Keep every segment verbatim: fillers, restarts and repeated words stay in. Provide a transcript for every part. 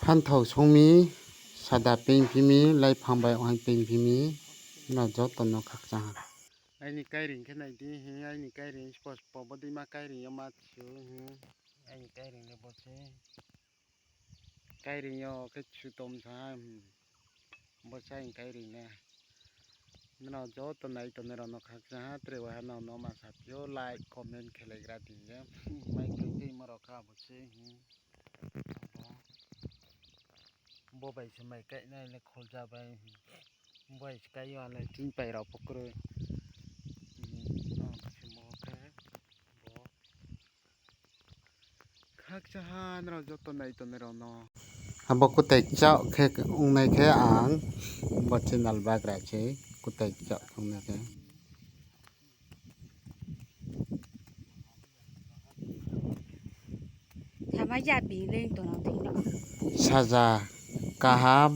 Phanthau songmi, sada peng phimi, laiphang bai ohai peng phimi, no joto no khakchang. Aini kairing khe nai di, hi, aini kairing spo spo bo dima kairing yo ma chu, hi, aini kairing le bo se. Kairing yo khe chu tom sa, hmm. Bo sa aini kairing le. Nrao joto nai tongnai rao no khakchang ha, tre waha no no ma sa phio, like, comment khelai gra di ye. Mai khe tei ma rao kha bo se, hmm. Bo, bo bai se mai kai nai le khol ja bai, hmm. Bo bai se kai yo le tin pai rao pho kwrwi. Hmm, no, se mo khe bo. Khakchang ha nrao joto nai tongnai rao no. Abo kwtai chao khe wngnai khe ang bo channel bagra se kwtai chao khe wngnai khe. Sama ya bi leng to nang thing no. Saja kaham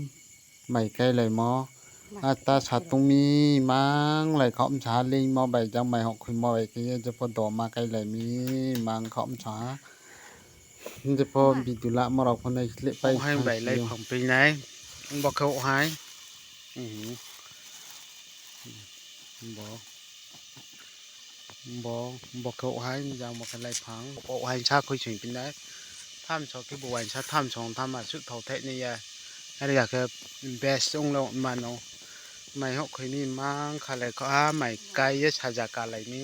mai kai lai mo. Ata satung mi mang lai khom sa ling mo bai jang mai hok khui mo bai khe jepho doma kai lai mi mang khom sa. Jepho bidula mo rok pho nai sle pai. Ohai bai lai phang pei nai. Bo khe ohai. Mhm. Bo. Bo, bo khe ohai, jang bo khe laiphang. Bo ohai sa khui sing pinai. Thamsok khe bo wainsa thamsok tham aswk thok thai ni ya. Ari ya khe best wng lo mano. Mai hok khui ni mang kha lai kha, ah, mai kai ye saja ka lai ni.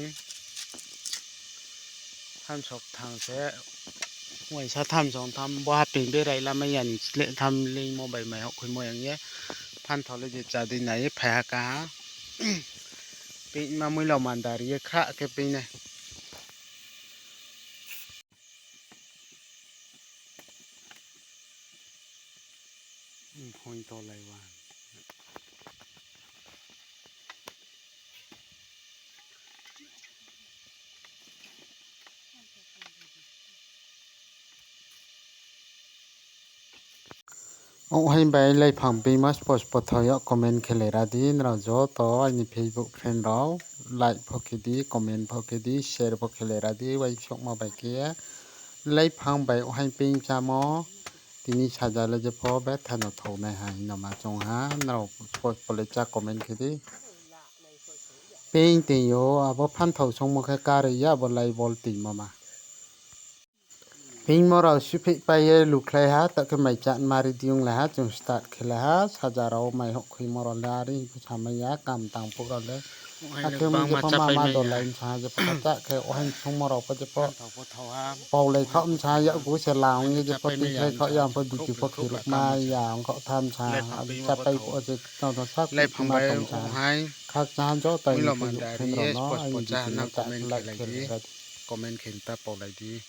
Thamsok thang se. Waisa tham song tham bo hapeng berai lama yani sle tham lengmo bai mai hok khuimo yang ye. Phan thole je cha dei nai phai ha kaha. Ping ma mui lo mandar ye khra khe ping nai. Phone to lai wa. Ohai bai laiphang bima spo spo thoyo comment khe lai ra di, nrao joto aini Facebook friend rao like pho khe di, comment pho khe di, share pho khe lai ra di, uaisukma bai khe laiphang bai ohai ping chamo. Tini sajale jepho betha no thoknai hai hino ma chong ha, nrao pole cha comment khe di. Ping twi o abo phanthau songmo khe karwi ya abo lai bol twi mama. Ping morao siphi pai ye lukhlai ha, takhe mai chat mari diyung lai ha, chwng start khe lai ha, saja rao mai hok khui morao le ari samai ya, kam tang puk rao le. Akhe mui jepho mama dolai wngkha, jepho kachak khe ohai songmo rao pho jepho paulai kha wngkha, yakgu se la wngwi jepho twi khlai kha, yang pho duty pho khiruk ma ya wngkha tham sa, chapai pho je tongthok sak ma tong sa. Khakchang joto ni Facebook friend rao no aini video no like khe lai di. Comment khe ta paulai di.